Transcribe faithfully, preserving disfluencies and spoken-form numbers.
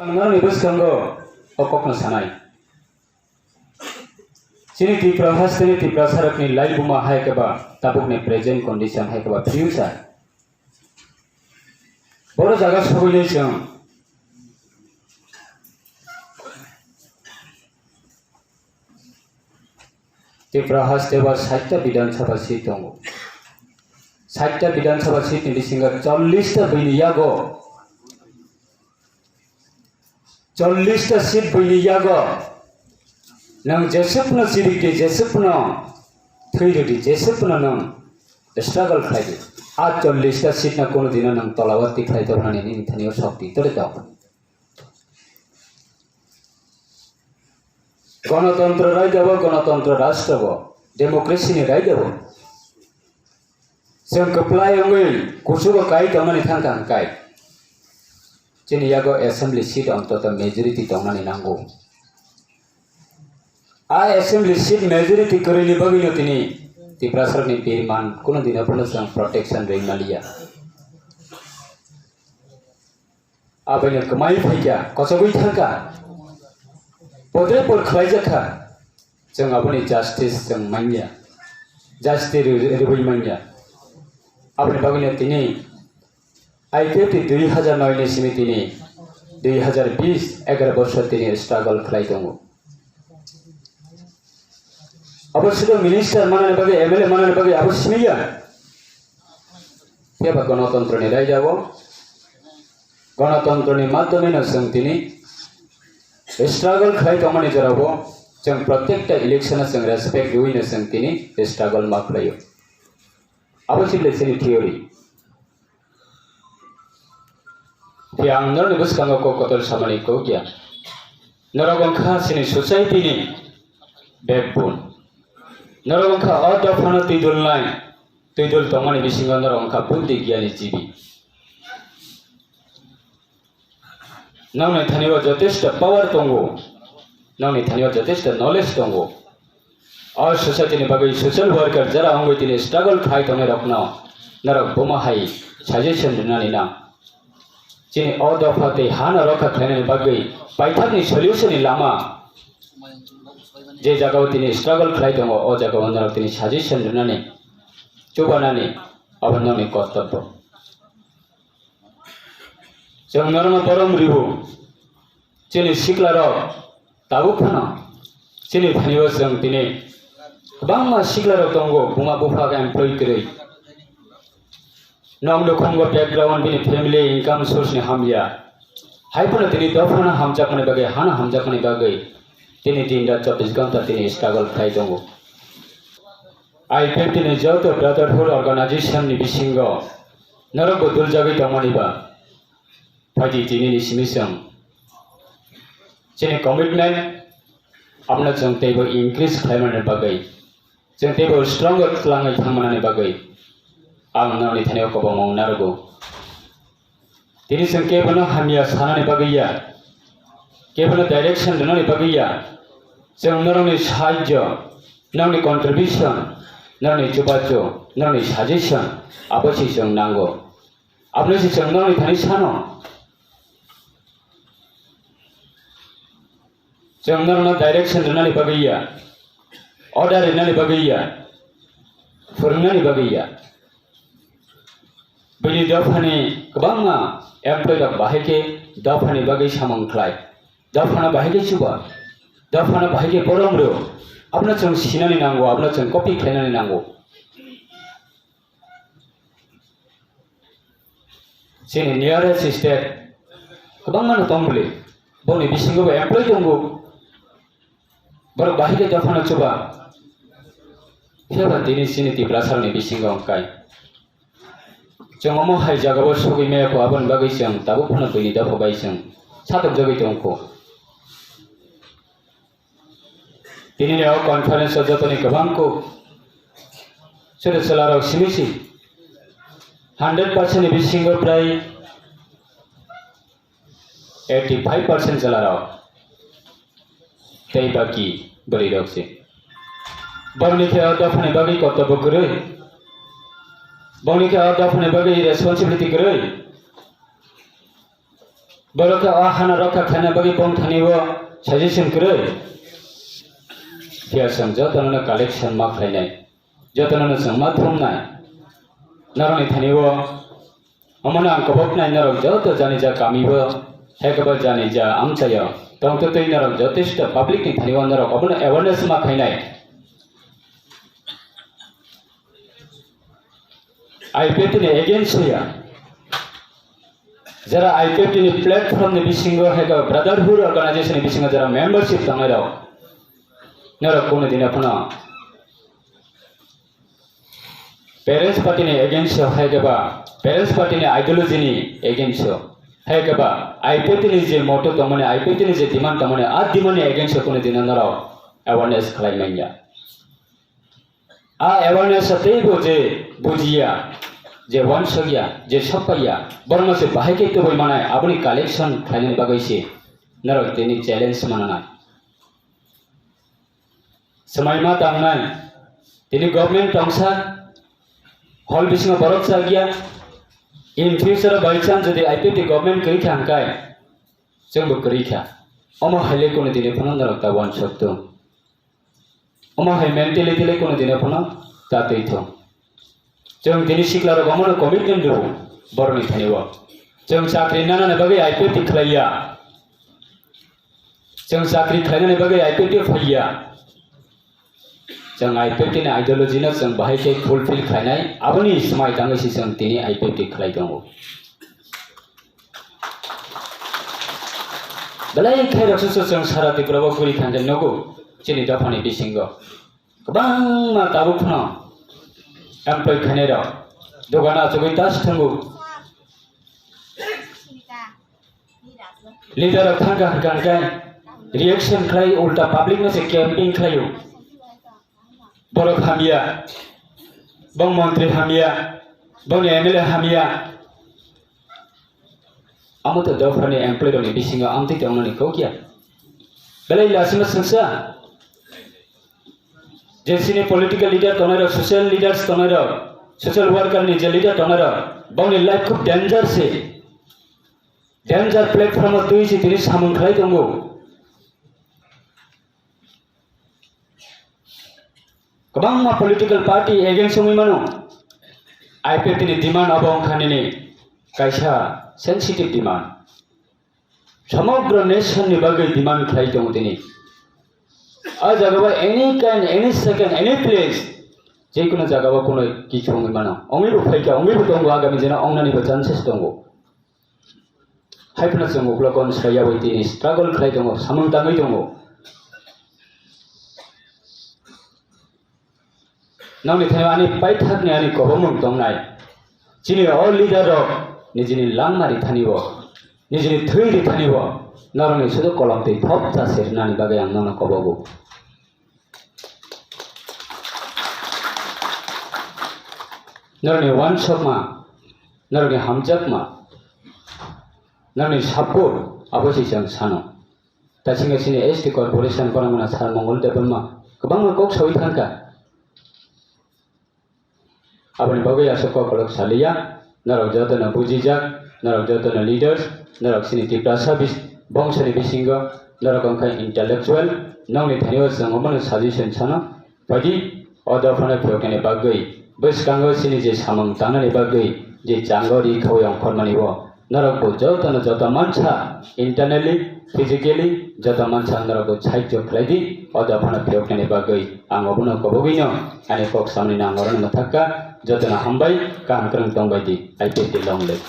Ang norokni bwskango o kokno sanai. Chini Tripura hasteni Tiprasarokni laibuma hai khe ba tabukni present condition hai khe ba future. Boro jaga sogwinai chwng Tripura haste ba sait ta Bidhan Sabha seat tongo. Sait ta Bidhan Sabha seat ni bisingo chollish ta buini yago, chollish ta seat buini yago nwng jesukno chirikdi, jesukno thwirwdi, jesukno nwng struggle khlaidi. A chollish ta seat no kunu dino nwng tolawati khlai tongmani nini thani o sokti tore tok. Ganatantro raida bo, ganatantro rashtra bo, democracy ni raida bo. Chwng kwplai wngwi kuchugo kai tongmani thang thang kai. Chini yago assembly seat ontoto majority tongmani nango. A assembly seat majority kwrwini bagwino tini Tiprasarokni birman kunu dino phano chwng protection rwi maliya. Aboino kwmai phaikha, kochogwi thangkha, podre por khlaijakha. Chwng aboni justice chwng manya, justice rw-, rwui manya. Aboni bagwino tini I P F T dui hazar noi ni simi tini dui hazar bis, egaroh bosor tini struggle khlai tongo. Abo sudu minister manani bagwi, M L A manani bagwi abo simiya. Phiya ba ganatantro ni raida o, ganatantro ni madhyame no chwng tini struggle khlai tongmani jora o, chwng protekta election o chwng respect rwui no chwng tini struggle ma khlaio. Abo chini theory. Phiya ang norokni bwskango kok kotor samani kok ya. Norok wngkha chini society ni backbone. Norok wngkha o dophano twi dul nai, twi dul tongmani bisingo norok wngkha buddhi gyani jibi. Nokni thani o jotesto power tongo, nokni thani o jotesto knowledge tongo. O society ni bagwi social worker jera wngwi tini struggle khai tongnai rokno norok buma hai suggestion rwnani nang. Chini o dopha tei hano rokha khlainani bagwi paithakni solution ni lama je jagao tini struggle khlai tongo, o jagao norok tini suggestion rwnani, chubanani abo nokni kortobbo. Chwng norokno borom rwo. Chini siklarok tabuk phano chini thani o chwng tini kwbangma siklarok tongo, buma bupha employee kwrwi. Nok nukhungo background bini family income source ni hamya. Hai phano tini dophano hamjakmani bagwi, hano hamjakmani bagwi tini din rat chobbish ghonta tini struggle khlai tongo. I P F T ni joto brotherhood organization ni bisingo norokbo duljagwi tongmani ba. Phaidi tini ni simi chwng chini commitment abono chwng teibo increase khlaimani bagwi, chwng teibo stronger twlangwi thangmani bagwi ang norokni thani o kwbangma wng narwgo. Tini chwng kebono hamya sanani bagwi ya, kebono direction rwnani bagwi ya, chwng norokni sahajyo, norokni contribution, norokni chubachu, norokni suggestion abo se chwng nango. Aboni se chwng norokni thani sano. Chwng norokno direction rwnani bagwi ya, order rwnani bagwi ya, phwrwngnani bagwi ya. Bini dophani kwbangma employee rok bahai khe dophani bagwi samung khlai, dophano bahai khe chuba, dophano bahai khe borom rw. Abono chwng sinani nango, abono chwng copy khlainani nango. Chini nearest state kwbangma no tong bwle, boni bisingo bo employee tongo, borok bahai khe dophano chuba. Phiya ba tini chini Tiprasarokni bisingo wngkai. Chwng omo hai jagao sogwi maya kho, aboni bagwi chwng tabuk phano buini dopha bai chwng satokjagwi tong kho. Tini ni o conference o jotoni kwbang kuk chwla chwla rok simi si hundred percent ni bisingo prai eighty five percent chwla rok tei baki bwrwi rok se. Borokni khe o dophani bagwi kortobbo kwrwi, borokni khe o dophani bagwi responsibility kwrwi. Borok khe o hana rokha khaina bagwi bong thani o suggestion kwrwi. Phiya chwng jotono no collection ma khlainai, jotono no chwng ma thumnai. Norokni thani o omono ang koboknai, norok joto jani ja kami o, hai khe bo jani ja amchaio tongtwtwi norok jotesto public ni thani o norok obono awareness ma khainai. I P F T ni against ya. Jara I P F T ni platform ni bisingo hai khe brotherhood organization ni bisingo jara membership tongnai rok, norok kunu dina phano parents party ni against o hai khe ba parents party ni ideology ni against o hai khe ba I P F T ni je motto tongmani, I P F T ni je demand tongmani, a demand ni against o kunu dina norok awareness khlai manya. A awareness teibo je bujiya, je wansokya, je sokpaiya, borokno se bahai khe tubui manai, aboni collection khlainani bagwi se norok tini challenge mananai. Swmai ma tangnai, tini government tongsa, hall bisingo borok chakya, in future by chance jodi I P F T government kwrwi kha hwnkhe, chwngbo kwrwi kha. Omo hai le kunu dini phano norok ta wansok tung. Omo hai mentality le kunu dino phano ta twi thung. Chwng tini sikla rok omono commitment rw borokni thani o. Chwng chakri nanani bagwi I P F T khlaiya. Chwng chakri khlainani bagwi I P F T phaiya. Chwng I P F T ni ideology no chwng bahai khe fulfill khlainai, aboni swmai tangwi se chwng tini I P F T khlai tongo. Belai khe roksa se chwng sara Tripura o kwrwi thangkhe nugo chini dophani bisingo kwbangma tabuk phano employ khainai rok dogano achugwi tas thango. Leader rok thangkha hwnkha hwnkhe reaction khlai, ulta public no se campaign khlaio. Borok hamya, bong montri hamya, bongni M L A hamya. Amo to dophani employee rokni bisingo amtwi tongmani kok ya. Belai lasima swngsa. Je chini political leader tongnai rok, social leaders tongnai rok, social worker ni je leader tongnai rok, bongni life khub danger se. Danger platform o twi se tini samung khlai tongo. Kwbangma political party against wngwi mano. I P F T ni demand abo wngkha nini kaisa sensitive demand. Samagro nation ni bagwi demand khlai tongo tini. A jaga o any kind, any second, any place, je kono jaga o kono kichu wngwi mano. Wngwi bo phaikha, wngwi bo tongo, agami dino wngnani bo chances tongo. Hai phano chwng ukulokon saiyawi tini struggle khlai tongo, samung tangwi tongo. Nokni thani ani paithakni ani kobomung tongnai. Chini o leader rok nijini langma rithani o, nijini thwi rithani o, norokni sudu kolom twi thopsa se rwnani bagwi ang nono kobogo. Norokni wansokma, norokni hamjakma, norokni support abo se chwng sano. Taisingka chini S T corporation borok mano sar Mongol Debbarma kwbangma kok sawi thangkha. Aboni bagwi aswk kokolok saliya, norok jotono bujijak, norok jotono leaders, norok chini Tiprasa bis-, bongsoni bisingo norok wngkha intellectual, nokni thani o chwng omono suggestion sano, phaidi o dophano phiyoknani bagwi, bwskango chini je samung tangnani bagwi je chango ri khaui ongkhormani o, norok bo jotono joto mansa internally, physically joto mansa norok bo sahajyo khlai di, o dophano phiyoknani bagwi. Ang obono kobogwino ani kok samani nang oroni mwthakka. Jotono hambai, kaham kwrwng tongbai di. I P F T long live.